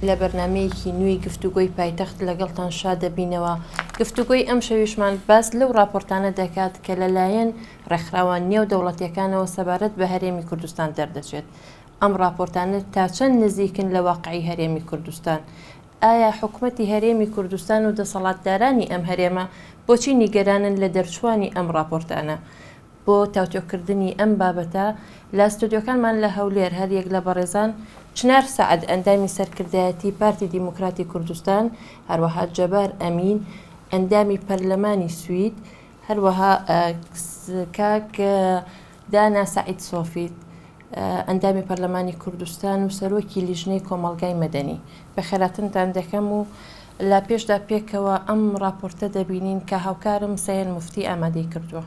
لە بەرنامەیەکی نوێی گفتوگۆی پایتەخت لەگەڵتان شاد دەبینەوە. گفتوگۆی ئەمشەویشمان باس لەو ڕاپۆرتانە دەکات کە لەلایەن ڕێکخراوە نێودەوڵەتییەکانەوە سەبارەت بە هەرێمی کوردستان دەردەچێت. ئەم ڕاپۆرتانە تا چەند نزیکن لە واقعی هەرێمی کوردستان؟ ئایا حکومەتی هەرێمی کوردستان و دەسەڵاتدارانی ئەم هەرێمە بۆچی نیگەرانن لە دەرچووانی ئەم ڕاپۆرتانە؟ بۆ تاوتوێکردنی ئەم بابەتە لە ستۆدیۆکانمان لە هەولێر هەریەک لە بەڕێزان چنار سەعد ئەندامی سەرکردایەتی پارتی دیموکراتی کوردستان، هەروەها جەبار ئەمین ئەندامی پەرلەمانی سوید، هەروەها کاک دانا سەعید سۆفی ئەندامی پەرلەمانی کوردستان و سەرۆکی لیژنەی کۆمەڵگای مەدەنی. بەخێراتنتان دەکەم و لە پێشدا پێکەوە ئەم ڕاپۆرتە دەبینین کە هاوکارم سەیەن موفتی ئامادەی کردووە.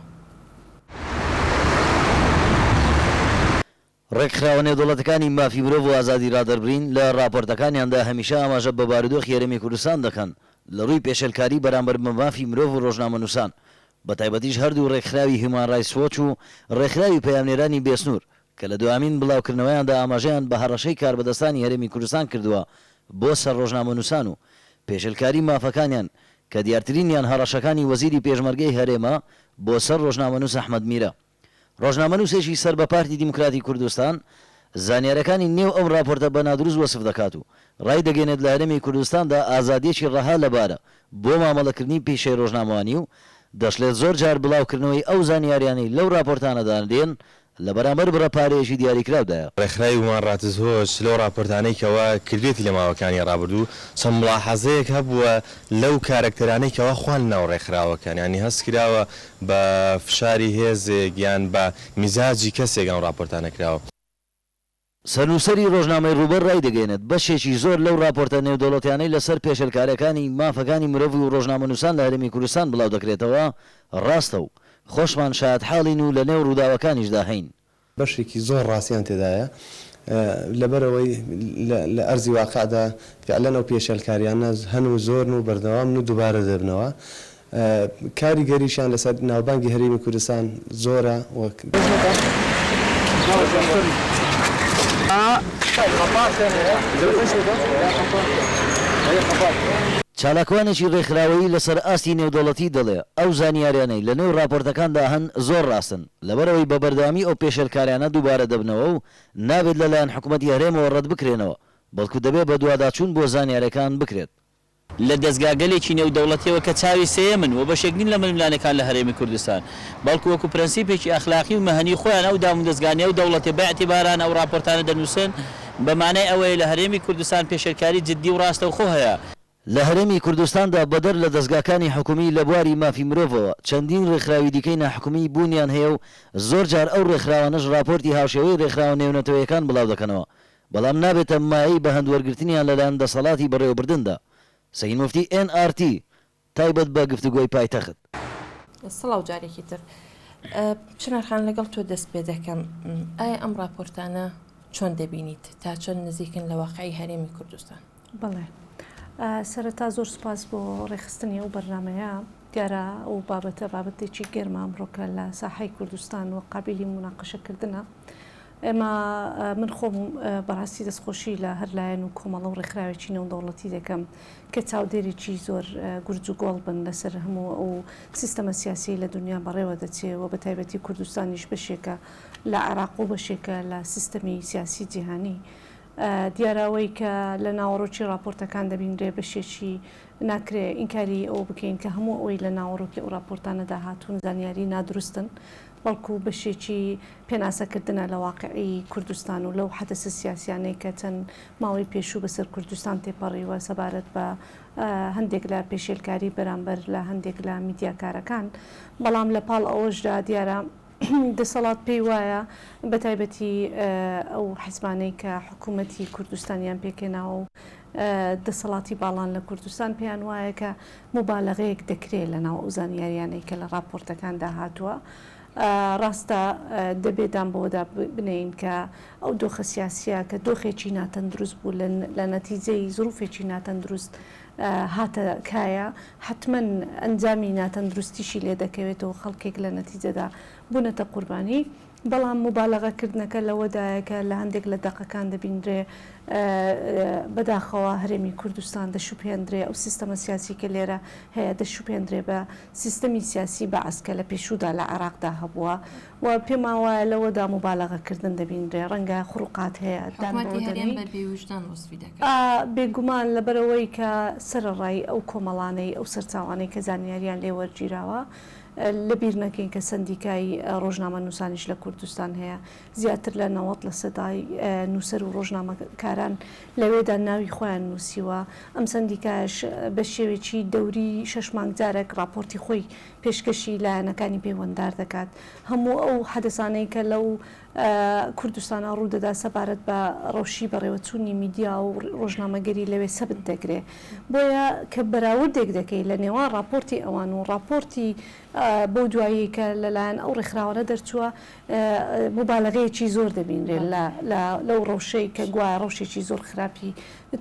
ڕێکخراوە نێودەوڵەتەکانی مافی مرۆڤ و ئازادی ڕادەربرین لە ڕاپۆرتەکانیاندا هەمیشە ئاماژە بە بارودۆخی هەرێمی کوردستان دەکەن لە ڕووی پێشێلکاری بەرامبەر بە مافی مرۆڤ و ڕۆژنامەنووسان بەتایبەتیش هەردوو ڕێکخراوی هیومان ڕایتس وۆچ و ڕێکخراوی پەیامنێرانی بێسنوور کە لە دوامین بڵاوکردنەوەیاندا ئاماژەیان بە هەڕەشەی کاربەدەستانی هەرێمی کوردستان کردووە بۆ سەر ڕۆژنامەنووسان و پێشێلکاری مافەکانیان کە دیارترینیان هەڕەشەکانی وەزیری پێشمەرگەی هەرێمە بۆ سەر ڕۆژنامەنووس ئەحمەد میرە. ڕۆژنامەنووسێکی سەر بە پارتی دیموکراتی کوردستان زانیارەکانی نێو ئەم ڕاپۆرتە بە نادروست وەسف دەکات و ڕایدەگەیەنێت لە هەرێمی کوردستاندا ئازادییەکی ڕەها لەبارە بۆ مامەڵەکردنی پیشەی ڕۆژنامەوانی و دەشڵێت زۆر جار بڵاوکردنەوەی ئەو زانیاریانەی لەو ڕاپۆرتانەدا دێن لە بەرامبەر بڕە پارەیەکی دیاریکراودایە. ڕێکخراوی هیومان ڕاتس وۆچ لەو ڕاپۆرتانەی کەوا کردویەتی لە ماوەکانی ڕابردوو چەند مولاحەزەیەک هەبووە لەو کارەکتەرانەی کەوا خوان لەناو ڕێکخراوەکەن یانی هەست کراوە بە فشاری هێزێک یان بە میزاجی کەسێک ئەم ڕاپۆرتانە کراوە. سەرنووسەری ڕۆژنامەی ڕووبەر ڕایدەگەیەنێت، بەشێکی زۆر لەو ڕاپۆرتە نێودەوڵەتیانەی لەسەر پێشێلکارییەکانی مافەکانی مرۆڤ و ڕۆژنامەنووسان لە هەرێمی کوردستان بڵاودەکرێتەوە ڕاستە و خۆشمان شایەتحاڵین و لەنێو ڕووداوەکانیشدا هەین. بەشێکی زۆر ڕاستیان تێدایە، لەبەرئەوەی لە ئەرزی واقعدا فیعلەن ئەو پێشێلکاریانە هەن و زۆرن و بەردەوامن و دووبارە دەبنەوە. کاریگەریشیان لەسەر ناوبانگی هەرێمی کوردستان زۆرە و. چالاکوانێکی ڕێکخراوەیی لەسەر ئاستی نێودەوڵەتی دەڵێ، ئەو زانیاریانەی لەنێو ڕاپۆرتەکاندا هەن زۆر ڕاستن، لەبەرئەوەی بە بەردەوامی ئەو پێشێلکاریانە دووبارە دەبنەوە و نابێت لەلایەن حکومەتی هەرێمەوە ڕەتبکرێنەوە، بەڵکو دەبێ بەدواداچوون بۆ زانیاریەکان بکرێت. لە دەزگاگەلێکی نێودەوڵەتیەوە کە چاوی سێیەمن و بەشێک نین لە ململانێکان لە هەرێمی کوردستان، بەڵکو وەکو پرەنسیپێکی ئەخلاقی و مەهەنی خۆیان ئەو دامودەزگا نێودەوڵەتیە بە ئیعتیبارانە ئەو ڕاپۆرتانە دەنووسن، بە مانای ئەوەیە لە هەرێمی کوردستان پێشێلکاری جدی و ڕاستەوخۆ هەیە. لە هەرێمی کوردستاندا بەدەر لە دەزگاکانی حکومی لە بواری مافی مرۆڤەوە چەندین ڕێکخراوی دیکەی ناحکومی بوونیان هەیە و زۆر جار ئەو ڕێکخراوانەش ڕاپۆرتی هاوشێوەی ڕێکخراوە نێونەتەوەیەکان بڵاودەکەنەوە بەڵام نابێتە مایەی بەهەند وەرگرتنیان لەلایەن دەسەڵاتی بەڕێوەبردندا. سەید موفتی ئێن ئاڕ تی، تایبەت بە گفتوگۆی پایتەخت. سڵاو جارێکی تر چنار خان لەگەڵ تۆ دەست پێ دەکەم ئایا ئەم ڕاپۆرتانە چۆن دەبینیت تا چەند نزیکن لە واقعی هەرێمی کوردستان؟ بەڵێ سەرەتا زۆر سوپاس بۆ ڕێکخستنی ئەو بەرنامەیە دیارە ئەو بابەتە بابەتێکی گەرمە ئەمڕۆکە لە ساحەی کوردستان و قابیلی موناقەشەکردنە ئێمە من خۆم بەڕاستی دەستخۆشی لە هەر لایەن و کۆمەڵە و ڕێکخراوێکی نێودەوڵەتی دەکەم کە چاودێرێکی زۆر گورج و گۆڵ بن لەسەر هەموو ئەو سیستەمە سیاسیەی لە دنیا بەڕێوە دەچێ و بەتایبەتی کوردستانیش بەشێکە لە عێراق و بەشێکە لە سیستەمی سیاسی جیهانی. دیارە ئەوەی کە لە ناوەڕۆکی ڕاپۆرتەکان دەبینرێ بەشێکی ناکرێ ئینکاری ئەوە بکەین کە هەموو ئەوەی لە ناوەڕۆکی ئەو ڕاپۆرتانەدا هاتوون زانیاری نادروستن بەڵکو بەشێکی پێناسەکردنە لە واقیعی کوردستان و لەو حەدەسە سیاسیانەی کە چەند ماوەی پێشوو بەسەر کوردستان تێپەڕیوە سەبارەت بە هەندێک لە پێشێلکاری بەرامبەر لە هەندێک لە میدیاکارەکان بەڵام لە پاڵ ئەوەشدا دیارە دەسەڵات پێی وایە بەتایبەتی ئەو حیزبانەی کە حکوومەتی کوردستانیان پێکهێناوە و دەسەڵاتی باڵان لە کوردستان پێیان وایە کە موبالەغەیەک دەکرێ لە ناو ئەو زانیاریانەی کە لە ڕاپۆرتەکاندا هاتووە. ڕاستە دەبێ دان بەوەدا بنێین کە ئەو دۆخە سیاسییە کە دۆخێکی ناتەندروست بوو لە نەتیجەی زروفێکی ناتەندروست هاتە کایە، حەتمەن ئەنجامی ناتەندروستیشی لێ دەکەوێتەوە، خەڵکێک لە نەتیجەدا بوونەتە قوربانی. بەڵام موبالەغە کردنەکە لەوەدایە کە لە هەندێک لە دەقەکان دەبینرێ بەداخەوە هەرێمی کوردستان دەشوبهێندرێ ئەو سیستەمە سیاسی کە لێرە هەیە دەشوبهێندرێ بە سیستەمی سیاسی بەعس کە لە پێشوودا لە عێراقدا هەبووە و پێمان وایە لەوەدا موبالەغە کردن دەبینرێ ڕەنگە خروقات هەیە دان حکومەتی بەوە هەرێم دەنێین. بە بێویژدان وەسفی دەکات. بێگومان لەبەرئەوەی کە سەرەڕای ئەو کۆمەڵانەی ئەو سەرچاوانەی کە زانیاریان لێ وەرگیراوە لەبیر نەکەین کە سەندیکای ڕۆژنامەنووسانیش لە کوردستان هەیە، زیاتر لە 90 لە سەدای نووسەر و ڕۆژنامەکاران لەوێدا ناوی خۆیان نووسیوە، ئەم سەندیکایەش بە شێوێکی دەوری شەش مانگ جارێک ڕاپۆرتی خۆی پێشکەشی لایەنەکانی پەیوەنددار دەکات. هەموو ئەو حەدەسانەی کە لەو کوردستانا ڕوودەدا سەبارەت بە ڕەوشی بەڕێوەچوونی میدیا و ڕۆژنامەگەری لەوێ سەبت دەکرێ. بۆیە کە بەراوردێک دەکەی لە نێوان ڕاپۆرتی ئەوان و ڕاپۆرتی بەو دواییەی کە لە لایەن ئەو ڕێکخراوانە دەرچووە موبالەغەیەکی زۆر دەبینرێ لە لە لەو ڕەوشەی کە گوایە ڕەوشێکی زۆر خراپی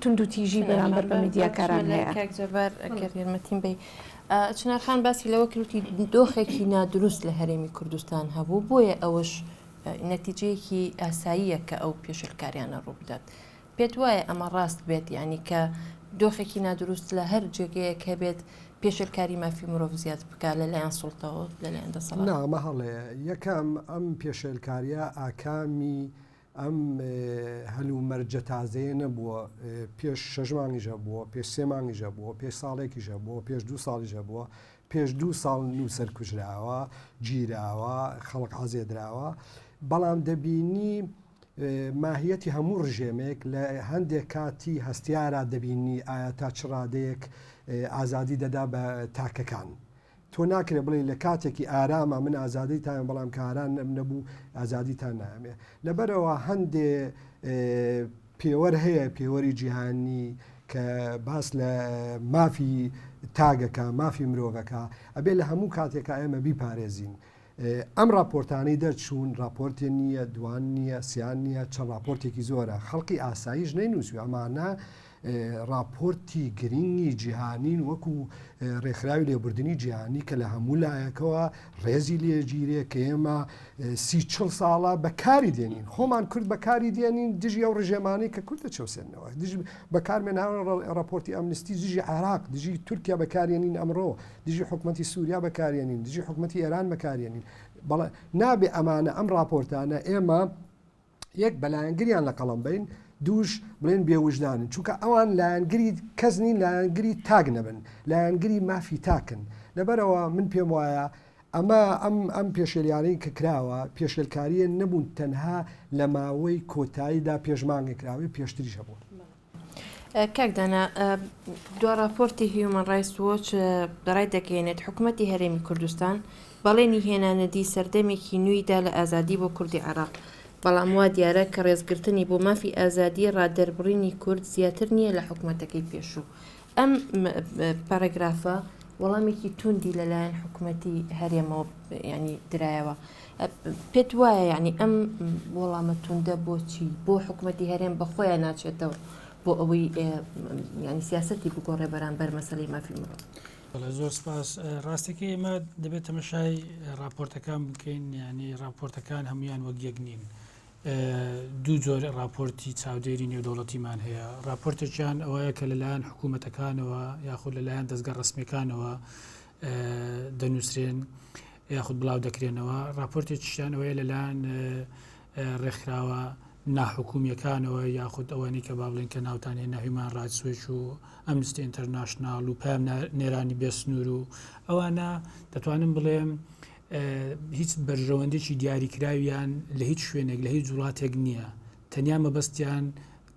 توندوتیژی بەرامبەر بە میدیاکاران هەیە. کاک جەبار ئەگەر یارمەتیم بەی چنار خان باسی لەوە کرد وتی دۆخێکی نادروست لە هەرێمی کوردستان هەبوو بۆیە ئەوەش نەتیجەیەکی ئاساییە کە ئەو پێشێلکاریانە ڕووبدات پێت وایە ئەمە ڕاست بێت یعنی کە دۆخێکی نادروست لە هەر جێگەیەک هەبێت پێشێلکاری مافی مرۆڤ زیاد بکە لەلایەن سوڵتەوە لەلایەن دەسەڵات نا ئەمە هەڵەیە یەکەم ئەم پێشێلکاریە ئاکامی ئەم هەلومەرجە تازەیە نەبووە، پێش شەش مانگیش هەبووە، پێش سێ مانگیش هەبووە، پێش ساڵێکیش هەبووە، پێش دوو ساڵیش هەبووە، پێش دوو ساڵ نووسەر کوژراوە، گیراوە، خەڵک عەزێدراوە، بەڵام دەبینی ماهیەتی هەموو ڕژێمێک لە هەندێک کاتی هەستیارا دەبینی ئایا تا چ ڕادەیەک ئازادی دەدا بە تاکەکان. تۆ ناکرێ بڵێی لە کاتێکی ئاراما من ئازادیتان بەڵام کە ئارام نەبوو ئازادیتان نامێ لەبەرەوە هەندێ پێوەر هەیە پێوەری جیهانی کە باس لە مافی تاگەکە مافی مرۆڤەکە ئەبێ لە هەموو کاتێکا ئێمە بیپارێزین ئەم راپۆرتانەی دەرچوون راپۆرتێ نییە دوان نییە سیان نییە چەند راپۆرتێکی زۆرە خەڵکی ئاساییش نەینووسوی ئەمانە ڕاپۆرتی گرینگی جیهانین وەکو ڕێکخراوی لێبوردنی جیهانی کە لە هەموو لایەکەوە ڕێزی لێگیرێ کە ئێمە سی چڵ ساڵە بەکاری دێنین خۆمان کورد بەکاری دێنین دژی ئەو ڕژێمانەی کە کورد دەچەوسێنەوە دژی بەکارمێناوە ڕاپۆرتی ئەمنستی دژی عێراق دژی تورکیا بەکارێنین ئەمڕۆ دژی حکومەتی سووریا بەکارێنین دژی حکومەتی ئێران بەکارێنین بەڵێ نابێ ئەمانە ئەم ڕاپۆرتانە ئێمە یەک بە لایەنگریان لە قەڵەم بین دووش بڵێن بێوژدانن چونکە ئەوان لایەنگری کەس نین لایەنگری تاک نەبن لایەنگری مافی تاکن لەبەرەوە من پێم وایە ئەمە ئەم ئەم پێشێلیانەی کە کراوە پێشێلکاریە نەبوون تەنها لە ماوەی کۆتاییدا پێش مانگێک کراوی پێشتریش هەبوون. کاک دانا دوا ڕاپۆرتی هیومن ڕایتس وۆچ ڕایدەگەیەنێت حکومەتی هەرێمی کوردستان بەڵێنی هێنانەدی سەردەمێکی نوێی دا لە ئازادی بۆ کوردی عێراق، بەڵام وا دیارە کە ڕێزگرتنی بۆ مافی ئازادی ڕادەربڕینی کورد زیاتر نییە لە حکومەتەکەی پێشوو. ئەم پەرەگرافە وەڵامێکی توندی لەلایەن حکومەتی هەرێمەوە یانی درایەوە. پێت وایە یانی ئەم وەڵامە توندە بۆچی بۆ حکومەتی هەرێم بە خۆیان ناچێتەوە بۆ ئەوەی ینی سیاستی بگۆڕێ بەرامبەر مەسەلەی مافی مرۆڤ؟ بەڵێ زۆر سپاس ڕاستەکەی ئێمە دەبێت تەمەشای راپۆرتەکان بکەین یعنی راپۆرتەکان هەمویان وەک یەک نین دوو جۆر راپۆرتی چاودێری نێودەوڵەتیمان هەیە راپۆرتێکیان ئەوەیە کە لەلایەن حکوومەتەکانەوە یاخود لەلایەن دەستگە ڕسمیەکانەوە دەنووسرێن یاخود بڵاو دەکرێنەوە راپۆرتێکیشیان ئەوەیە لەلایەن ڕێکخراوە ناحکومیەکانەوە یاخود ئەوانەی کە با بڵێن کە ناوتان هێنا هیومان ڕایتس وۆچ و ئەمنستی ئینتەرناشناڵ و پەیام نێرانی بێسنوور و ئەوانە دەتوانم بڵێم هیچ بەرژەوەندێکی دیاریکراویان لە هیچ شوێنێک لە هیچ وڵاتێک نییە تەنیا مەبەستیان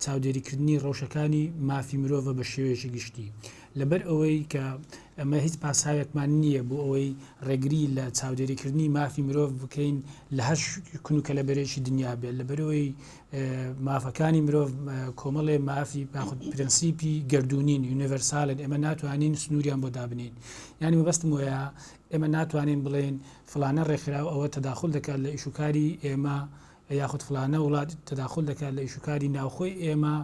چاودێریکردنی ڕەوشەکانی مافی مرۆڤە بە شێوەیەکی گشتی. لەبەر ئەوەی کە ئەمە هیچ پاساوێکمان نییە بۆ ئەوەی ڕێگری لە چاودێریکردنی مافی مرۆڤ بکەین لە هەر کون و کەلەبەرێکی دنیا بێت، لەبەرئەوەی مافەکانی مرۆڤ کۆمەڵێ مافی یاخود پرەنسیپی گەردوونین، یونیڤێرسالن، ئێمە ناتوانین سنووریان بۆ دابنێین. یانی مەبەستم وەیە ئێمە ناتوانین بڵێین فڵانە ڕێکخراو ئەوە تەداخول دەکات لە ئیشوکاری ئێمە، یاخود فلانە وڵات تەداخول دەکات لە ئیشوکاری ناوخۆی ئێمە.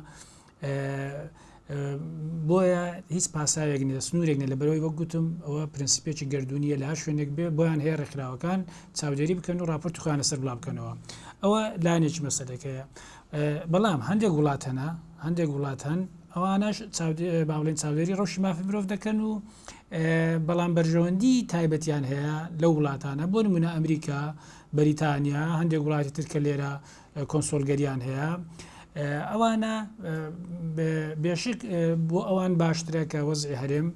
بۆیە هیچ پاساوێک نیە سنوورێک نیە لەبەرەوەی وەک گوتم ئەوە پرنسیپێکی گەردوونیە لە هەر شوێنێک بێ بۆیان هەیە ڕێکخراوەکان چاودێری بکەن و راپۆرتی خۆیان لەسەر بڵاو بکەنەوە ئەوە لایەنێکی مەسەلەکەیە بەڵام هەندێک وڵات هەنە هەندێک وڵات هەن ئەوانەش با بڵێن چاودێری ڕەوشی مافی مرۆڤ دەکەن و بەڵام بەرژەوەندی تایبەتیان هەیە لەو وڵاتانە بۆ نمونە ئەمریکا بەریتانیا هەندێک وڵاتی تر کە لێرە کۆنسۆلگەریان هەیە ئەوانە بێشک بۆ ئەوان باشترە کە وەزعی هەرێم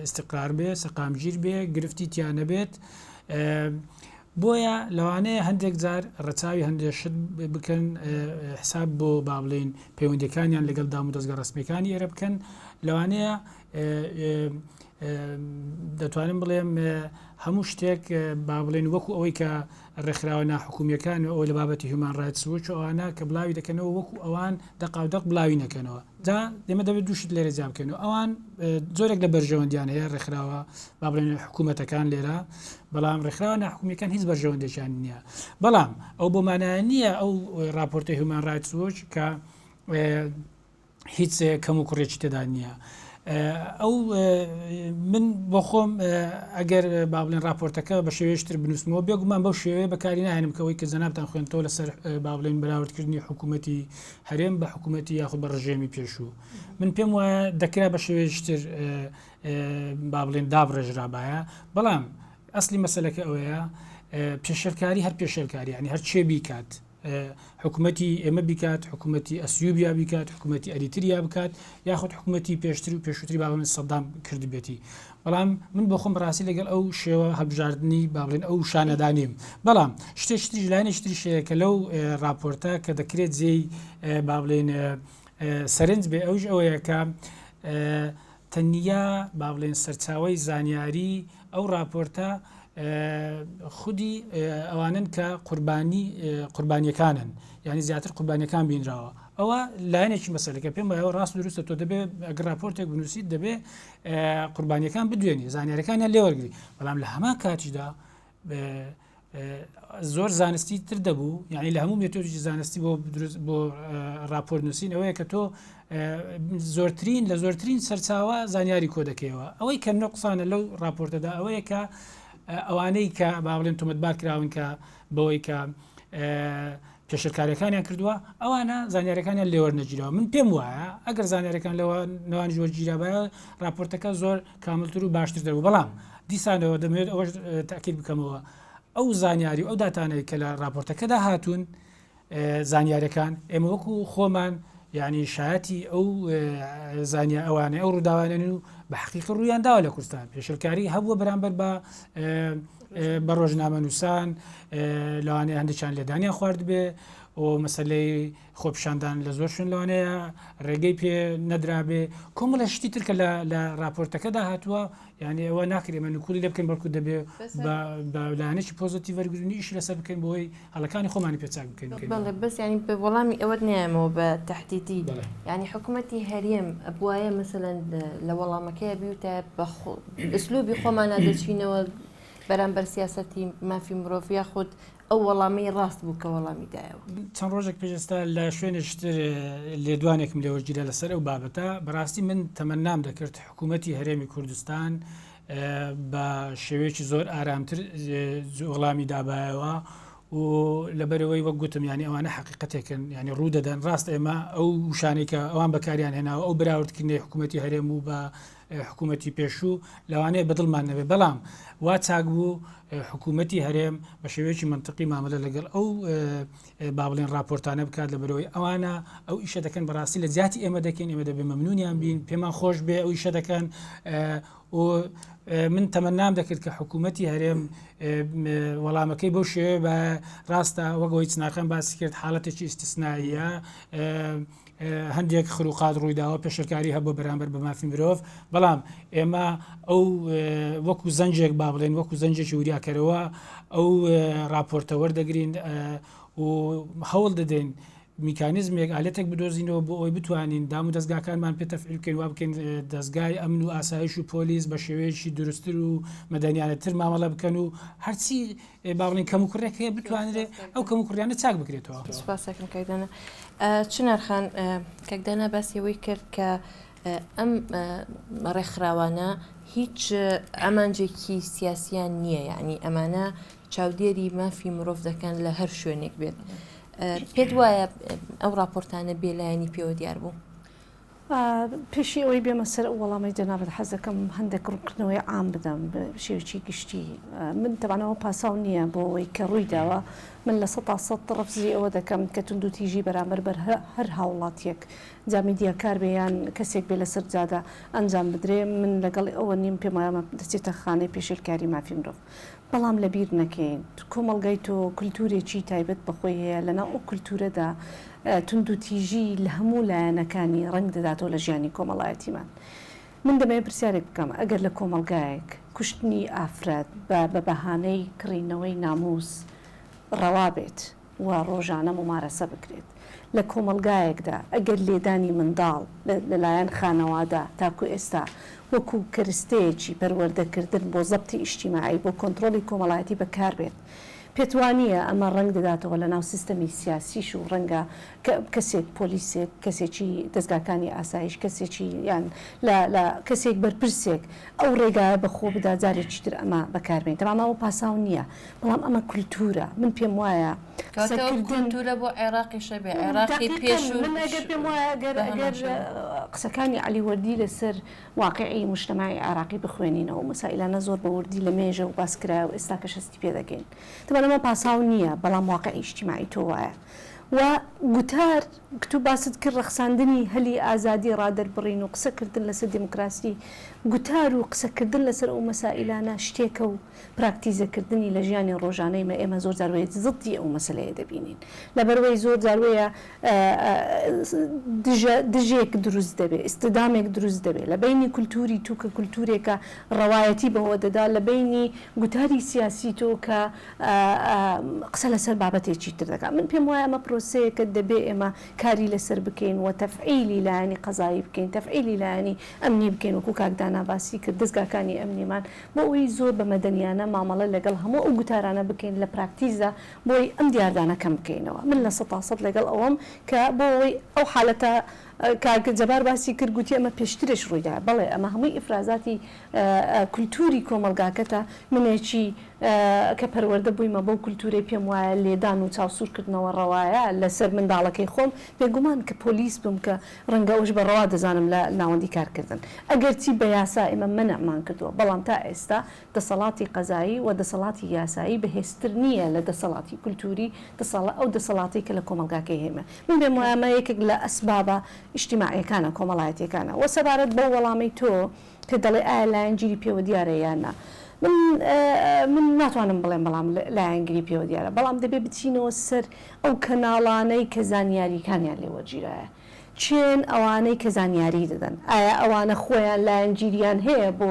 ئیستقرار بێ سەقامگیر بێ گرفتی تیا نەبێت بۆیە لەوانەیە هەندێک جار ڕەچاوی هەندێک شت بکەن حساب بۆ با بڵێین پەیوەندەکانیان لەگەڵ دام و دەستگە ڕسمیەکانی ئێرە بکەن لەوانەیە دەتوانم بڵێم هەموو شتێک با بڵێن وەکو ئەوەی کە ڕێکخراوە ناحکومیەکان و ئەوە لە بابەتی هیومان ڕایتس وۆچ و ئەوانە کە بڵاوی دەکەنەوە وەکو ئەوان دەقاودەق بڵاوی نەکەنەوە جا ئێمە دەبێت دوو شت لێرە جیا بکەینەوە ئەوان جۆرێک لە بەرژەوەندیان هەیە ڕێکخراوە با بڵێن حکوومەتەکان لێرە بەڵام ڕێکخراوە ناحکومیەکان هیچ بەرژەوەندێکیان نییە بەڵام ئەو بۆ مانایە نییە ئەو راپۆرتە هیومان ڕایتس وۆچ کە هیچ کەم و کوڕێکی تێدا نییە. ئەو من بۆ خۆم ئەگەر با بڵێن راپۆرتەکە بە شێوەیەکی تر بنووسمەوە بێگومان بەو شێوەیە بەکاری ناهێنم کە ئەوەی کە جەنابتان خوێندتەوە لەسەر با بڵێن بەراوردکردنی حکوومەتی هەرێم بە حکوومەتی یاخود بە ڕژێمی پێشوو من پێم وایە دەکرا بە شێوەیەکی تر با بڵێن دابڕێژرابایە بەڵام ئەسلی مەسەلەکە ئەوەیە پێشێلکاری هەر پێشێلکاری یعنی هەر چێ بیکات حکومەتی ئێمە بیکات، حکومەتی ئەسیوبیا بیکات، حکومەتی ئەریتریا بکات، یاخود حکومەتی پێشتر و پێشووتری با بڵێن سەدام کردبێتی. بەڵام من بۆ خۆم بەڕاستی لەگەڵ ئەو شێوە هەڵبژاردنی با بڵێن ئەو شانەدا نیم. بەڵام شتێکی تریش لایەنێکی تریش هەیە کە لەو ڕاپۆرتە کە دەکرێت جێی با بڵێن سەرنج بێ ئەویش ئەوەیە کە تەنیا با بڵێن سەرچاوەی زانیاری ئەو ڕاپۆرتە خودی ئەوانن کە قوربانی قوربانیەکانن یعنی زیاتر قوربانیەکان بینراوە ئەوە لایەنێکی مەسەلەکە پێم وایە ڕاست دروستە تۆ دەبێ ئەگەر راپۆرتێک بنووسیت دەبێ قوربانیەکان بدوێنی زانیارەکانیان لێوەرگری بەڵام لە هەمان کاتیشدا زۆر زانستی تر دەبوو یعنی لە هەموو مێتۆدێکی زانستی بۆ دروست بۆ راپۆرت نووسین ئەوەیە کە تۆ زۆرترین لە زۆرترین سەرچاوە زانیاری کۆ دەکەیەوە ئەوەی کە نقصانە لەو راپۆرتەدا ئەوەیە کە ئەوانەی کە با بڵێن تۆمەتبار کراون کە بەوەی کە پێشلکاریەکانیان کردووە ئەوانە زانیارەکانیان لێوەرنەگیراوە من پێم وایە ئەگەر زانیارەکان لەوە نوانیش وەرگیرابایە راپۆرتەکە زۆر کاملتر و باشتر دەبوو بەڵام دیسانەوە دەمەوێت ئەوەش تاکید بکەمەوە ئەو زانیاری و ئەو داتانەی کە لە راپۆرتەکەدا هاتوون زانیارەکان ئێمە وەکو خۆمان یعنی شایەتی ئەو زانیا ئەوانەی ئەو ڕووداوانن و بە حقیقە ڕوویان داوە لە کوردستان پێشلکاری هەبووە بەرامبەر بە بە ڕۆژنامەنووسان لەوانەیە هەندێکیان لێدانیان خواردبێ و مەسلەی خۆپیشاندان لە زۆر شوێن لەوانەیە ڕێگەی پێ نەدرابێ کۆمەڵە شتی تر کە لە راپۆرتەکەدا هاتووە یعنی ئەوە ناکرێ ئێمە نکوڵی لێ بکەین بەڵکو دەبێ بە لایەنێکی پۆزەتیڤ وەرگرین و ئیشی لەسەر بکەین بۆی هەڵەکانی خۆمانی پێ چاک بکەین. بەڵێ بەس یعنی بە وەڵامی ئەوەت نایەمەوە بە تەحدیدی یعنی حکوومەتی هەرێم ئەبوایە مەسەلەن لە وەڵامەکەی بیوتایە بە ئسلوبی خۆمانە دەچینەوە بەرامبەر سیاسەتی مافی مرۆڤ یاخود ئەو وەڵامەی ڕاست بوو کە وەڵامی دایەوە. چەند ڕۆژێک پێش ئێستا لە شوێنێکی تر لێدوانێکم لێ وەرگیرا لەسەر ئەو بابەتە، بەڕاستی من تەمەنام دەکرد حکوومەتی هەرێمی کوردستان بە شێوەیەکی زۆر ئارامتر وەڵامی دابایەوە و لەبەرەوەی وەک گوتم یانی ئەوانە حەقیقەتێکن یانی ڕوو دەدەن ڕاست ئێمە ئەو وشانەی کە ئەوان بەکاریان هێناوە ئەو بەراوردکردنەی حکوومەتی هەرێم و بە حکوومەتی پێشوو لەوانەیە بەدڵمان نەبێت بەڵام وا چاک بوو حکوومەتی هەرێم بە شێوەیەکی منطقی مامەلە لەگەڵ ئەو با بڵێن راپۆرتانە بکات لە بەرەوەی ئەوانە ئەو ئیشە دەکەن بەڕاستی لە جیاتی ئێمە دەکەین ئێمە دەبێ مەمنونیان بین پێمان خۆش بێ ئەو ئیشە دەکەن و من تەمەنام دەکرد کە حکوومەتی هەرێم وەڵامەکەی بەو شێوەیە بە ڕاستە وەک ئەوەی چنارخان باسی کرد حاڵەتێکی ئیستسنائیە هەندێک خروقات ڕوویداوە پێشلکاری هەبووە بەرامبەر بە مافی مرۆڤ بەڵام ئێمە ئەو وەکو زەنجێک با بڵێن وەکو زەنجێکی وریاکەرەوە ئەو راپۆرتە وەردەگرین و هەوڵ دەدەین. میکانیزمێک، ئالەتێک بدۆزینەوە بۆ ئەوەی بتوانین دام و دەزگاکانمان پێ تەفعیل بکەین، وا بکەین دەزگای ئەمن و ئاسایش و پۆلیس بە شێوەیەکی دروستتر و مەدەنیانەتر مامەڵە بکەن و هەرچی با بڵێین کەموکوڕیەک هەیە بتوانرێ ئەو کەموکوڕیانە چاک بکرێتەوە. سوپاس ئەکەم کاک دانا. چنار خان، کاک دانا باسی ئەوەی کرد کە ئەم ڕێکخراوانە هیچ ئامانجێکی سیاسیان نییە، یعنی ئەمانە چاودێری مافی مرۆڤ دەکەن لە هەر شوێنێک بێت. پێت وایە ئەو ڕاپۆرتانە بێلایەنی پێوە دیار بوو؟ پێشی ئەوەی بێمە سەر ئەو وەڵامەی جەنابت حەز دەکەم هەندێک ڕوونکردنەوەی عام بدەم بە شێوەیەکی گشتی. من تەبعەن ئەوە پاساو نییە بۆ ئەوەی کە ڕووی داوە. من 100% ڕەفزی ئەوە دەکەم کە توندوتیژی بەرامبەر بەر هەر هاوڵاتییەک جا میدیاکار بێ یان کەسێک بێ لەسەر جادە ئەنجام بدرێ من لەگەڵ ئەوە نیم پێم وایە ئەمە دەچێتە خانەی پێشێلکاری مافی مرۆڤ. بەڵام لەبیر نەکەین کۆمەڵگای تۆ کولتوورێکی تایبەت بە خۆی هەیە، لەناو ئەو کولتوورەدا توندوتیژی لە هەموو لایەنەکانی ڕەنگ دەداتەوە لە ژیانی کۆمەڵایەتیمان. من دەمەوێت پرسیارێک بکەم، ئەگەر لە کۆمەڵگایەک کوشتنی ئافرەت بە بە بەهانەی کڕینەوەی نامووس ڕەوا بێت، و ڕۆژانە مومارەسە بکرێت لە کۆمەڵگایەکدا، ئەگەر لێدانی منداڵ لە لایەن خانەوادە تاکو ئێستا وەکو کەرستەیەکی پەروەردەکردن بۆ زەبتی ئیجتیماعی بۆ کۆنتڕۆڵی کۆمەڵایەتی بەکار بێت پێت وانییە ئەمە ڕەنگ دەداتەوە لە ناو سیستەمی سیاسیش و ڕەنگە کەسێک پۆلیسێک کەسێکی دەزگاکانی ئاسایش کەسێکی یان لە لە کەسێک بەرپرسێک ئەو ڕێگایە بە خۆ بدا جارێکی تر ئەمە بەکار بێنین تەمام ئەوە پاساو نییە بەڵام ئەمە کولتوورە من پێم وایە کەواتە ئەو قسەکردن کولتوورە بۆ عێراقیشە بێ عێراقی دەقیقەن پێشوو من ئەگەر پێم وایە ئەگەر بە هەمان ئەگەر شێوە. قسەکانی عەلی وەردی لەسەر واقیعی موجتەمەعی عێراقی بخوێنینەوە ئەو مەسائیلانە زۆر بە وردی لە مێژە و باس کرایە و ئێستاکەش هەستی پێ دەکەین تەبعەن ئەمە پاساو نییە بەڵام واقیعی ئیجتیماعی تۆ وایە و گوتار تۆ باست کرد ڕەخساندنی هەلی ئازادی ڕادەربڕین و قسەکردن لەسەر دێموکراسی گوتار و قسەکردن لەسەر ئەو مەسائیلانە شتێکە و پراکتیزەکردنی لە ژیانی ڕۆژانەی مە ئێمە زۆر جار وەیە زدی ئەو مەسەلەیە دەبینین لەبەروەی زۆر جار وەیە دژە دژێک دروست دەبێ ئیستدامێک دروست دەبێ لە بەینی کولتوری تو کە کولتورێکە ڕەوایەتی بەوە دەدا لە بەینی گوتاری سیاسی تۆ کە قسە لەسەر بابەتێکی تر دەکات من پێم وایە ئەمە پرۆسەیەکە دەبێ ئێمە کاری لەسەر بکەین و تەفعیلی لایەنی قەزایی بکەین تەفعیلی لایەنی ئەمنی بکەین وەکو کاک دانا باسی کرد دەزگاکانی ئەمنیمان بۆ ئەوەی زۆر بە مەدەنیانە مامەڵە لەگەڵ هەموو ئەو گوتارانە بکەین لە پراکتیزدا بۆ ئەوەی ئەم دیاردانە کەم بکەینەوە. من 100% لەگەڵ ئەوەم کە بۆ ئەوەی ئەو حالەتە کاک جەبار باسی کرد گوتی ئەمە پێشترش ڕوویدا، بەڵێ ئەمە هەمووی ئیفرازاتی کولتووری کۆمەڵگاکەتە، منێکی کە پەروەردە بوویمە بەو کولتوورەی پێم وایە لێدان و چاوسوورکردنەوە ڕەوایە لەسەر منداڵەکەی خۆم، بێگومان کە پۆلیس بم کە ڕەنگە ئەوەش بە ڕەوا دەزانم لە ناوەندی کارکردن. ئەگەرچی بە یاسا ئێمە مەنعمان کردووە، بەڵام تا ئێستا دەسەڵاتی قەزایی و دەسەڵاتی یاسایی بەهێزتر نییە لە دەسەڵاتی کولتووری، دەسەڵ ئەو دەسەڵاتەی کە لە کۆمەڵگاکەی هەیمە. من پێم وایە ئەمە یەکێک لە ئەسبابە ئیجتیماعییەکانە، کۆمەڵایەتییەکانە. وە سەبارەت بەو وەڵامەی تۆ کە دەڵێی ئایا لایەنگیری پێوە دیارە یان نا؟ من من ناتوانم بڵێم بەڵام لایەنگری پێوە دیارە، بەڵام دەبێ بچینەوە سەر ئەو کەناڵانەی کە زانیارییکانیان لێ وەرگیرایە. کێن ئەوانەی کە زانیاری دەدەن؟ ئایا ئەوانە خۆیان لایەنگیریان هەیە بۆ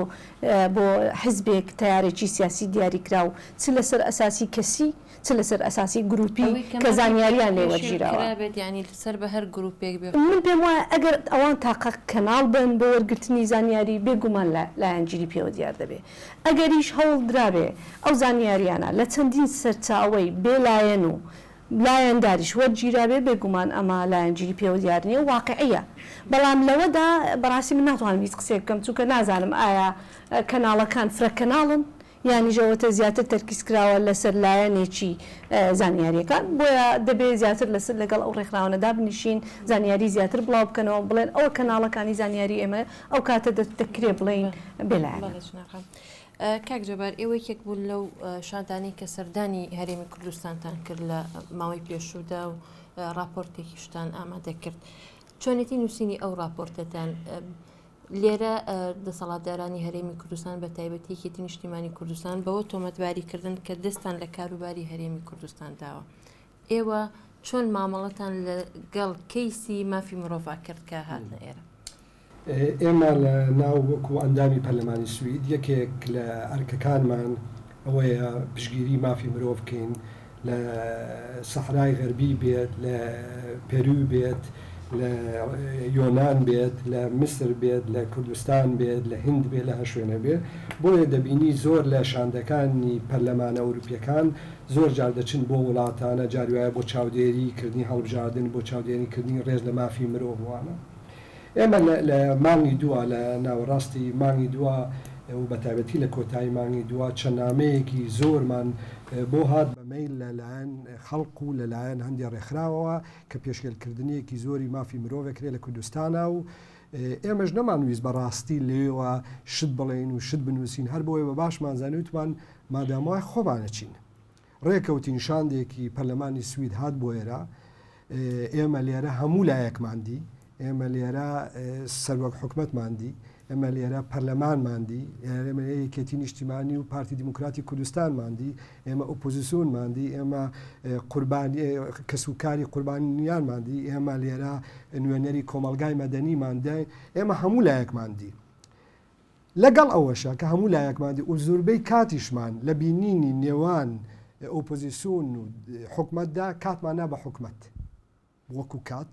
بۆ حزبێک، تەیارێکی سیاسی دیاریکراو، چ لەسەر ئەساسی کەسی، چ لەسەر ئەساسی گروپی ئەوەی کە کە مافی زانیاریان لێ پێشێل وەرگیراوە؟ کرابێت یانی سەر بە هەر گروپێک بێ من پێم وایە ئەگەر ئەوان تاقە کەناڵ بن بۆ وەرگرتنی زانیاری بێگومان لایەنگیری پێوە دیار دەبێ. ئەگەریش هەوڵ درابێ ئەو زانیاریانە لە چەندین سەرچاوەی بێ لایەن و لایەنداریش وەرگیرابێ بێگومان ئەمە لایەنگیری پێوە دیار نییە و واقیعییە. بەڵام لەوەدا بەڕاستی من ناتوانم هیچ قسەیەک بکەم چونکە نازانم ئایا کەناڵەکان فرە کەناڵن یانیش ئەوەتە زیاتر تەرکیز کراوە لەسەر لایەنێکی زانیارییەکان بۆیە دەبێ زیاتر لەسەر لەگەڵ ئەو ڕێکخراوانە دابنیشین زانیاری زیاتر بڵاو بکەنەوە بڵێن ئەوە کەناڵەکانی زانیاری ئێمە ئەو کاتە دەکرێ بڵێین بێلایەنە. بەڵێ چنار خان. کاک جەبار ئێوە یەکێک بوون لەو شاندانەی کە سەردانی هەرێمی کوردستانتان کرد لە ماوەی پێشوودا و ڕاپۆرتێکیشتان ئامادە کرد. چۆنێتی نووسینی ئەو ڕاپۆرتەتان لێرە دەسەڵاتدارانی هەرێمی کوردستان بە تایبەتی یەکێتی نیشتیمانی کوردستان بەوە تۆمەتباری کردن کە دەستان لە کاروباری هەرێمی کوردستان داوە. ئێوە چۆن مامەڵەتان لەگەڵ کەیسی مافی مرۆڤ کرد کە هاتنە ئێرە؟ ئێمە لە ناو وەکو ئەندامی پەرلەمانی سوید یەکێک لە ئەرکەکانمان ئەوەیە پشتگیری مافی مرۆڤ بکەین. لە سەحرای غەربی بێت، لە پێروو بێت، لە یۆنان بێت، لە میسر بێت، لە کوردستان بێت، لە هیند بێت، لە هەر شوێنێک بێت. بۆیە دەبینی زۆر لە شاندەکانی پەرلەمانە ئەوروپییەکان زۆر جار دەچن بۆ وڵاتانە، جاری وایە بۆ چاودێری کردنی هەڵبژاردن، بۆ چاودێری کردنی ڕێز لە مافی مرۆڤ وانە. ئێمە لە مانگی دووا، لە ناوەڕاستی مانگی دووا و بە تایبەتی لە کۆتایی مانگی دووا چەند نامەیەکی زۆرمان بۆ هات بە مەیل لە لایەن خەڵک و لە لایەن هەندێ ڕێکخراوەوە کە پێشێلکردنێکی زۆری مافی مرۆڤ ئەکرێ لە کوردستانا و ئێمەش نەمانویست بە ڕاستی لەوێوە شت بڵێین و شت بنووسین هەر بۆیە بە باشمان زانی وتمان مادام وایە خۆمان ئەچین. ڕێکەوتین شاندێکی پەرلەمانی سوید هات بۆ ئێرە، ئێمە لێرە هەموو لایەکمان دی، ئێمە لێرە سەروەک حکومەتمان دی، ئێمە لێرە پەرلەمانمان دی، ئێمە یەکێتی نیشتیمانی و پارتی دیموکراتی کوردستانمان دی، ئێمە ئۆپۆزیسیۆنمان دی، ئێمە قوربانی کەسوکاری قوربانیانمان دی، ئێمە لێرە نوێنەری کۆمەڵگای مەدەنیمان دی، ئێمە هەموو لایەکمان دی. لەگەڵ ئەوەشا کە هەموو لایەکمان دی و زوربەی کاتیشمان لە بینینی نێوان ئۆپۆزیسیۆن و حکومەتدا کاتمان نا بە حکومەت وەکو کات،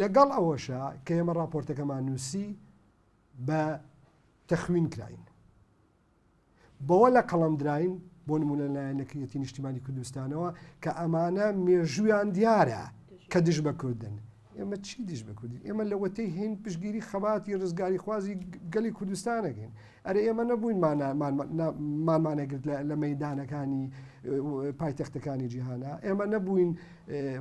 لەگەڵ ئەوەشا کە ئێمە ڕاپۆرتەکەمان نووسی بە تەخوین کراین. بەوە لە قەڵەم دراین، بۆ نموونە لە لایەن یەکێتی نیشتیمانی کوردستانەوە کە ئەمانە مێژوویان دیارە کە دژ بە کوردن. ئێمە چی دژ بە کوردین؟ ئێمە لەوەتەی هەین پشتگیری خەباتی ڕزگاریخوازی گەلی کوردستان ئەکەین. ئەرێ ئێمە نەبووین مانمانەگرت لە مەیدانەکانی پایتەختەکانی جیهانا؟ ئێمە نەبووین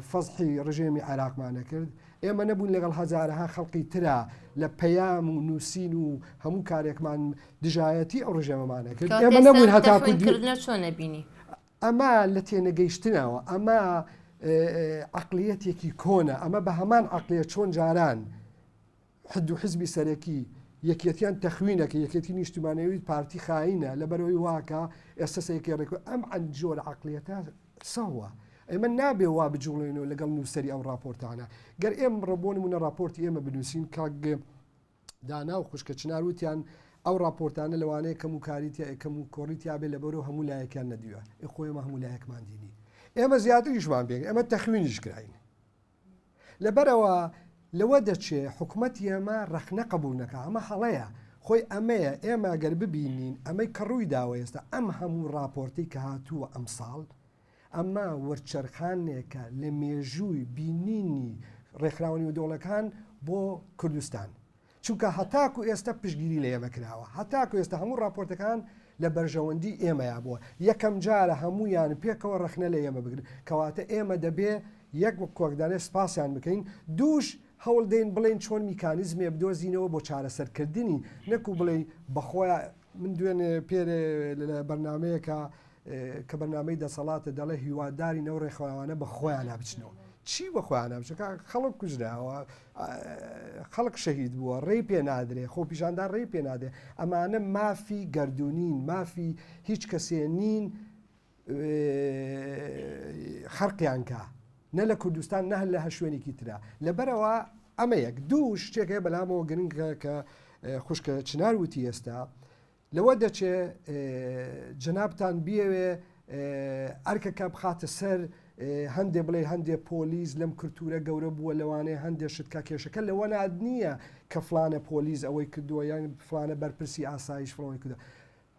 فەزحی ڕژێمی عێراقمان نەکرد؟ ئێمە نەبووین لەگەڵ هەزارەها خەڵقی ترا لە پەیام و نووسین و هەموو کارێکمان دژایەتی ئەو ڕژێمەمان نەکرد؟ ئێمە نەبووین هەتاکو کردنە چۆن ئەبینی؟ ئەمە لە تێنەگەیشتنەوە، ئەمە عەقڵیەتێکی کۆنە، ئەمە بە هەمان عەقڵیەت چۆن جاران حد و حزبی سەرەکی یەکێتیان تەخوینەکە یەکێتی نیشتیمانەوەی پارتی خاینە لەبەرەوەی واکە ئێستا سەیەکی ڕێک ئەم جۆرە عەقڵیەتە سەوە ئێمە نابێ وا بجوڵێنەوە لەگەڵ نووسەری ئەو راپۆرتانە گەر ئێم ڕبۆن منە راپۆرتی ئێمە بنووسین کاک دانا و خوشکە چنار وتیان ئەو ڕاپۆرتانە لەوانەیە کەم و کاری تیا کەم و کۆڕی تیا بێ لەبەرەوە هەموو لایەکیان نەدیوە ئێ خۆ ئێمە هەموو لایەکمان دینی ئێمە زیاتریشمان پێ ئێمە تەخوینیش کراین لەبەرەوە لەوە دەچێ حکومەتی ئێمە ڕەخنە قبول نەکا ئەمە هەڵەیە خۆی ئەمەیە ئێمە گەر ببینین ئەمەی کە ڕووی داوە ئێستا ئەم هەموو ڕاپۆرتی کە هاتووە ئەمساڵ ئەمە وەرچەرخانێکە لە مێژووی بینینی ڕێکخراوە نێودەوڵەکان بۆ کوردستان. چونکە هەتاکو ئێستا پشتگیری لە ئێمە کراوە. هەتاکو ئێستا هەموو ڕاپۆرتەکان لە بەرژەوەندی ئێمەیا بووە. یەکەم جارە هەموویان پێکەوە ڕەخنە لە ئێمە بگرن. کەواتە ئێمە دەبێ یەک وەک کۆکدانێ سپاسیان بکەین، دووش هەوڵ دەین بڵێین چۆن میکانیزمێ بدۆزینەوە بۆ چارەسەرکردنی، نەکو بڵێی بەخۆیا من دوێنێ پێرێ لە بەرنامەیەکا کە بەرنامەی دەسەڵاتە دەڵێ هیوادارین ئەو ڕێکخراوانە بە خۆیانە بچنەوە چی بە خۆیانە بچن خەڵک کوژراوە خەڵک شەهید بووە ڕێی پێ نادرێ خۆپیشاندان ڕێی پێ نادرێ ئەمانە مافی گردردونین مافی هیچ کەسێ نین خەرقیان کا نە لە کوردستان نە لە هەر شوێنێکی ترا لەبەرەوە ئەمە یەک دوو شتێک هەیە بەلامەوە گرنگە کە خوشکە چنار وتی ئێستا لەوە دەچێ جەنابتان بیەوێ ئەرکەکە بخاتە سەر هەندێ بڵێ هەندێ پۆلیس لەم کلتورە گەورە بووە لەوانەیە هەندێ شت کا کێشەکە لەوە ناد نییە کە فلانە پۆلیس ئەوەی کردووە یان فلانە بەرپرسی ئاسایش فڵەوەی کردووە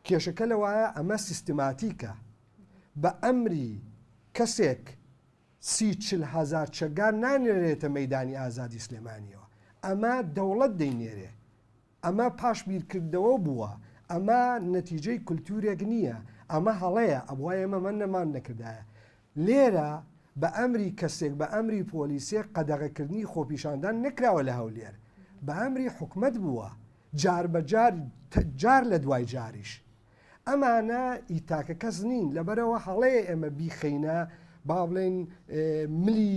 کێشەکە لەوایە ئەمە سیستماتیکە بە ئەمری کەسێک سی چل هەزار چەکدار نانێرێتە مەیدانی ئازادی سلێمانیەوە ئەمە دەوڵەت دەینێرێ ئەمە پاش بیرکردنەوە بووە ئەمە نەتیجەی کولتورێک نییە ئەمە هەڵەیە ئەبوایە ئێمە ئەمە نەمان نەکردایە لێرە بە ئەمری کەسێک بە ئەمری پۆلیسێک قەدەغەکردنی خۆپیشاندان نەکراوە لە هەولێر بە ئەمری حکومەت بووە جار بە جار جار لە دوای جاریش ئەمانە ئی تاکە کەس نین لەبەرەوە هەڵەیە ئێمە بیخەینە با بڵێن ملی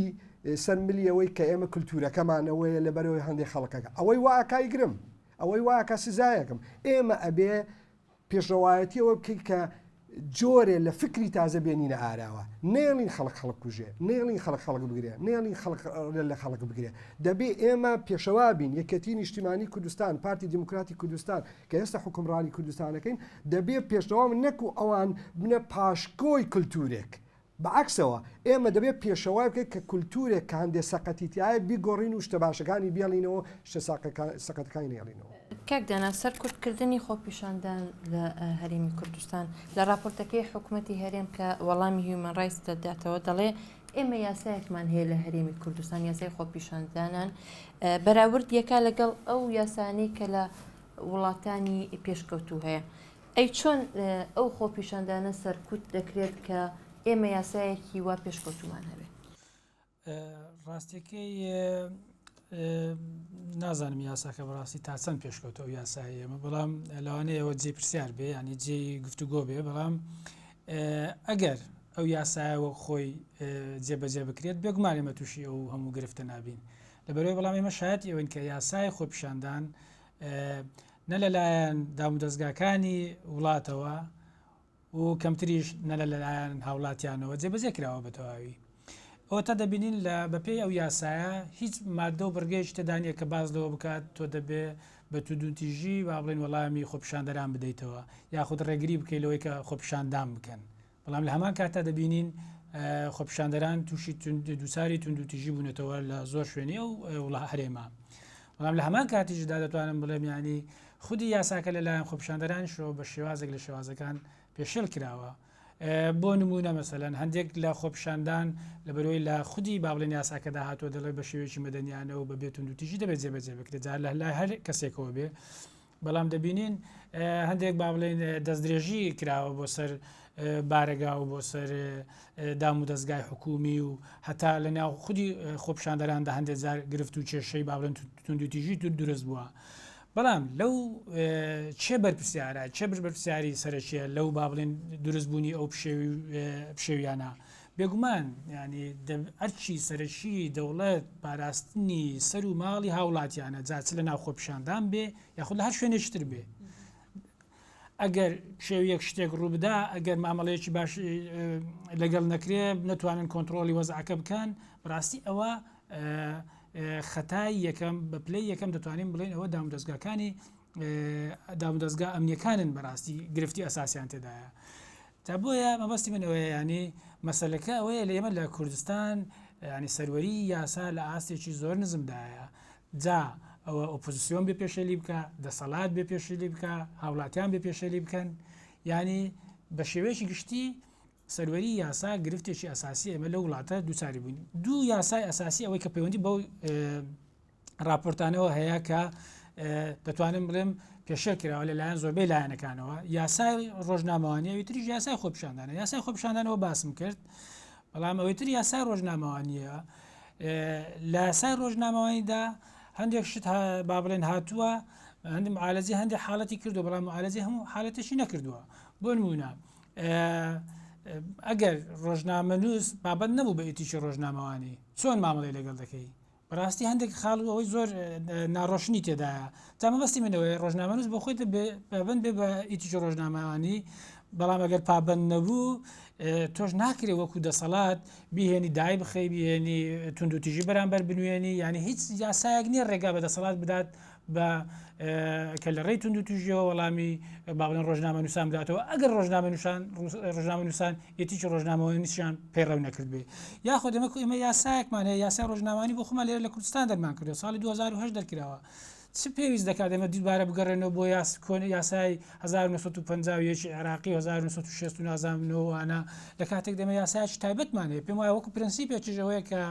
سەر ملی ئەوەی کە ئێمە کللتورەکەمانەوەیە لەبەرەوەی هەندێک خەڵکەکە ئەوەی واکای گرم ئەوەی واکە سزایەکەم ئێمە ئەبێ پێشڕەوایەتی ئەوە بکەین کە جۆرێ لە فکری تازە بێنینە ئاراوە، نەیەڵین خەڵک خەڵک کوژێ، نەیەڵین خەڵک خەڵک بگرێ، نەیەڵین خەڵک ڕێ لە خەڵک بگرێ. دەبێ ئێمە پێشەوا بین، یەکێتیی نیشتیمانیی کوردستان، پارتی دیموکراتی کوردستان کە ئێستا حوکمڕانی کوردستان ئەکەین، دەبێ پێشڕەوا بن نەکوو ئەوان بنە پاشکۆی کلتوورێک. بە عەکسەوە ئێمە دەبێت پێشەوای بکەین کە کولتوورێک کە هەندێ سەقەتی تیایە بیگۆڕین و شتە باشەکانی بێڵینەوە شتە سەقەتەکانی نەهێڵینەوە. کاک دانا، سەرکوتکردنی خۆپیشاندان لە هەرێمی کوردستان، لە ڕاپۆرتەکەی حکومەتی هەرێم کە وەڵامی هیومەن ڕایتس دەداتەوە دەڵێ ئێمە یاسایەکمان هەیە لە هەرێمی کوردستان یاسای خۆپیشاندانان بەراورد یەکا لەگەڵ ئەو یاسانەی کە لە وڵاتانی پێشکەوتوو هەیە ئەی چۆن ئەو خۆپیشاندانە سەرکوت دەکرێت کە ئێمە یاسایەکی وا پێشکەوتومان هەبێت؟ ڕاستیەکەی نازانم یاساکە بەڕاستی تا چەند پێشکەوتە ئەو یاسای ئێمە بەڵام لەوانەیەوە جێ پرسیار بێ ینی جێ گفتوگۆ بێ بەڵام ئەگەر ئەو یاسایە وەک خۆی جێبەجێ بکرێت بێگومان ئێمە تووشی ئەو هەموو گرفتە نابین لەبەرەوەی بەڵام ئێمە شایەتی ئەوین کە یاسای خۆپیشاندان نە لەلایەن دامودەزگاکانی وڵاتەوە و کەمتریش نە لەلایەن هاوڵاتیانەوە جێبەجێ کراوە بە تەواوی. ئەوەتا دەبینین لە بەپێی ئەو یاسایە هیچ ماددە و بڕگەیەکی تێدا نییە کە باس لەوە بکات تۆ دەبێ بە توندوتیژی با بڵێین وەڵامی خۆپیشاندەران بدەیتەوە یاخود ڕێگری بکەیت لەوەی کە خۆپیشاندان بکەن. بەڵام لە هەمان کاتدا دەبینین خۆپیشاندەران تووشی دووچاری توندوتیژی بوونەتەوە لە زۆر شوێنی ئەو وڵا هەرێمە. بەڵام لە هەمان کاتیشدا دەتوانم بڵێم یانی خودی یاساکە لەلایەن خۆپیشاندەرانیشەوە بە شێوازێک لە شێوازەکان پێشێل کراوە. بۆ نموونە مەسەلەن هەندێک لە خۆپیشاندان لە بەرەوەی لە خودی با بڵێن یاساکەدا هاتووە دەڵێ بە شێوەیەکی مەدەنیانە و بە بێ توندوتیژی دەبێت جێبەجێ بکرێت جا لە لای هەر کەسێکەوە بێ بەڵام دەبینین هەندێک با بڵێن دەستدرێژی کراوە بۆ سەر بارەگا و بۆ سەر دام و دەستگای حکومی و هەتا لە ناو خودی خۆپیشاندەراندا هەندێک جار گرفت و کێشەی با بڵێن توندوتیژی دروست بووە. بەڵام لەو چێ بەرپرسیارە چێ بەرپرسیاری سەرەکیە لەو با بڵێن دروستبوونی ئەو پشێویانە بێگومان ینی ئەرکی سەرەکی دەوڵەت پاراستنی سەر و ماڵی هاوڵاتیانە جا چ لە ناو خۆپیشاندان بێ یاخود لە هەر شوێنێکی تر بێ ئەگەر شێویەک شتێک ڕووبدا ئەگەر مامەڵەیەکی باش لەگەڵ نەکرێ نتوانن کۆنتترۆلی وەزعەکە بکەن بەڕاستی ئەوە خەتای یەکەم بە پلەی یەکەم دەتوانین بڵێن ئەوە دامودەزگاکانی دامودەزگا ئەمنیەکانن بەڕاستی گرفتی ئەساسیان تێدایە تا بۆیە مەبەستی من ئەوەیە ینی مەسلەکە ئەوەیە لە ئێمە لە کوردستان ینی سەروەری یاسا لە ئاستێکی زۆر نزمدایە جا ئەوە ئۆپۆزیسیۆن بێ پێشێلی بکە دەسەڵات بێ پێشێلی بکە هاوڵاتیان بێ پێشێلی بکەن ینی بە شێوەیەکی گشتی سەروەری یاسا گرفتێکی ئەساسی ئێمە لەو وڵاتە دووچاری بووین دوو یاسای ئەساسی ئەوەی کە پەیوەندی بەو راپۆرتانەوە هەیە کە دەتوانم بڵێم پێشێل کراوە لەلایەن زۆربەی لایەنەکانەوە یاسای ڕۆژنامەوانی ئەوی تریش یاسای خۆپیشاندانە یاسای خۆپیشاندانەوە باسم کرد بەڵام ئەوەی تر یاسای ڕۆژنامەوانیە لە یاسای ڕۆژنامەوانیدا هەندێک شت با بڵێن هاتووە هەندێک معالەجی هەندێک حاڵەتی کردو بەڵام معالەجی هەموو حالەتێکی نەکردووە بۆ نمونە ئەگەر ڕۆژنامەنووس پابەند نەبوو بە ئیتیکی ڕۆژنامەوانی چۆن مامەڵەی لەگەڵ دەکەی؟ بەڕاستی هەندێک خاڵ و ئەوەی زۆر ناڕۆشنی تێدایە تا مەبەستی من ئەوەیە ڕۆژنامەنووس بۆ خۆی پابەند بێ بە ئیتیکی ڕۆژنامەوانی بەڵام ئەگەر پابەند نەبوو تۆش ناکرێ وەکو دەسەڵات بیهێنی دای بخەی بیهێنی توندوتیژی بەرامبەر بنوێنی یعنی هیچ یاسایەک نییە ڕێگا بە دەسەڵات بدات بە کە لە ڕێی توندوتیژیەوە وەڵامی با بڵێن ڕۆژنامەنووسان بداتەوە ئەگەر ڕۆژنامەنووسان ڕۆژنامەنووسان ئێتیکی ڕۆژنامەوانیشیان پەیڕەو نەکردبێ یاخود ئێمە ئێمە یاسایەکمان هەیە یاسای ڕۆژنامەوانی بۆ خۆمان لێرە لە کوردستان دەرمان کردووە ساڵی 2008 دەرکراوە چ پێویست دەکات ئێمە دووبارە بگەڕێنەوە بۆ یاس کۆن یاسای 1951 عێراقی 1960 نازانم نۆوانە لە کاتێک دەمە یاسایەکی تایبەتمان هەیە پێم وایە وەکو پرەنسیپێکیش ئەوەیە کە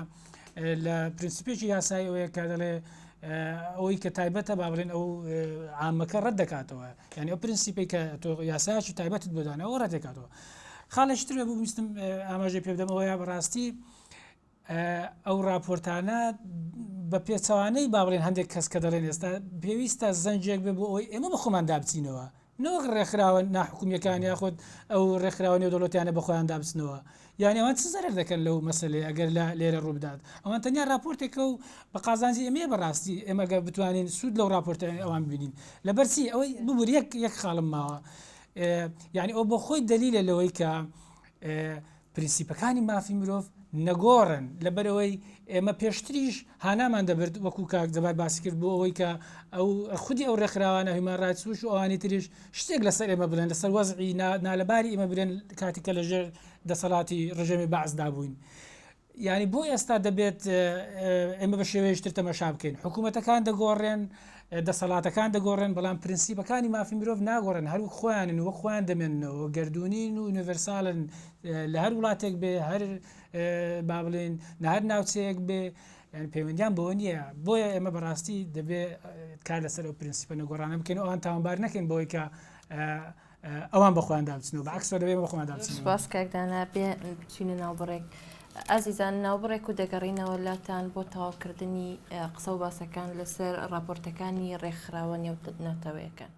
لە پرنسیپێکی یاسایی ئەوەیە کە دەڵێ ئەوەی کە تایبەتە با بڵێن ئەو عامەکە ڕەت دەکاتەوە یعنی ئەو پرنسیپی کە تۆ یاسایکی تایبەتت بۆ دانەوە ڕەت دەکاتەوە خاڵێکی تر بوو ویستم ئاماژەی پێ بدەم ئەوەیە بەڕاستی ئەو راپۆرتانە بە پێچەوانەی با بڵێن هەندێک کەس کە دەڵێن ئێستا پێویستە زەنجێک بێ بۆ ئەوەی ئێمە بە خۆمان دابچینەوە نەوەک ڕێکخراوە ناحکومیەکان یاخود ئەو ڕێکخراوە نێودەوڵەتیانە بەخۆیاندا بچنەوە یانی ئەوان چ زەرەر دەکەن لەو مەسەلەیە ئەگەر لە لێرە ڕووبدات ئەوان تەنیا راپۆرتێکە و بە قازانجی ئێمەیە بەڕاستی ئێمە گەر بتوانین سوود لەو راپۆرتە ئەوان ببینین لەبەر چی ئەوەی ببور یەک یەک خاڵم ماوە یعنی ئەو بۆ خۆی دەلیلە لەوەی کە پرینسیپەکانی مافی مرۆڤ نەگۆڕن، لەبەرئەوەی ئێمە پێشتریش هانامان دەبرد وەکو کاک جەبار باسی کرد بۆ ئەوەی کە ئەو خودی ئەو ڕێکخراوانە هیومان ڕایتس وۆچ و ئەوانی تریش شتێک لەسەر ئێمە بڵێن لەسەر وەزعی نالەباری ئێمە بلێن کاتێک کە لەژێر دەسەڵاتی ڕژێمی بەعسدا بووین. یانی بۆ ئێستا دەبێت ئێمە بە شێوەیەکی تر تەمەشا بکەین حکوومەتەکان دەگۆڕێن دەسەڵاتەکان دەگۆڕێن بەڵام پرنسیپەکانی مافی مرۆڤ ناگۆڕێن هەر وەک خۆیانن وەک خۆیان دەمێننەوە گەردوونین و یونیڤرسالن لە هەر وڵاتێک بێ هەر با بڵێن لە هەر ناوچەیەک بێ یان پەیوەندیان بەوە نییە بۆیە ئێمە بەڕاستی دەبێ کار لەسەر ئەو پرنسیپە نەگۆڕانە بکەین و ئەوان تاوانبار نەکەین بەوەی کە ئەوان بە خۆیاندا بچنەوە بە عەکسەوە دەبێ ئێمە بە خۆماندا بچینەوە. سوپاس کاک دانا بێ بچینە ناوبڕێک. ئازیزان ناوبڕێک و دەگەڕینەوە لاتان بۆ تەواوکردنی قسە و باسەکان لەسەر ڕاپۆرتەکانی ڕێکخراوە نێونەتەوەیەکان.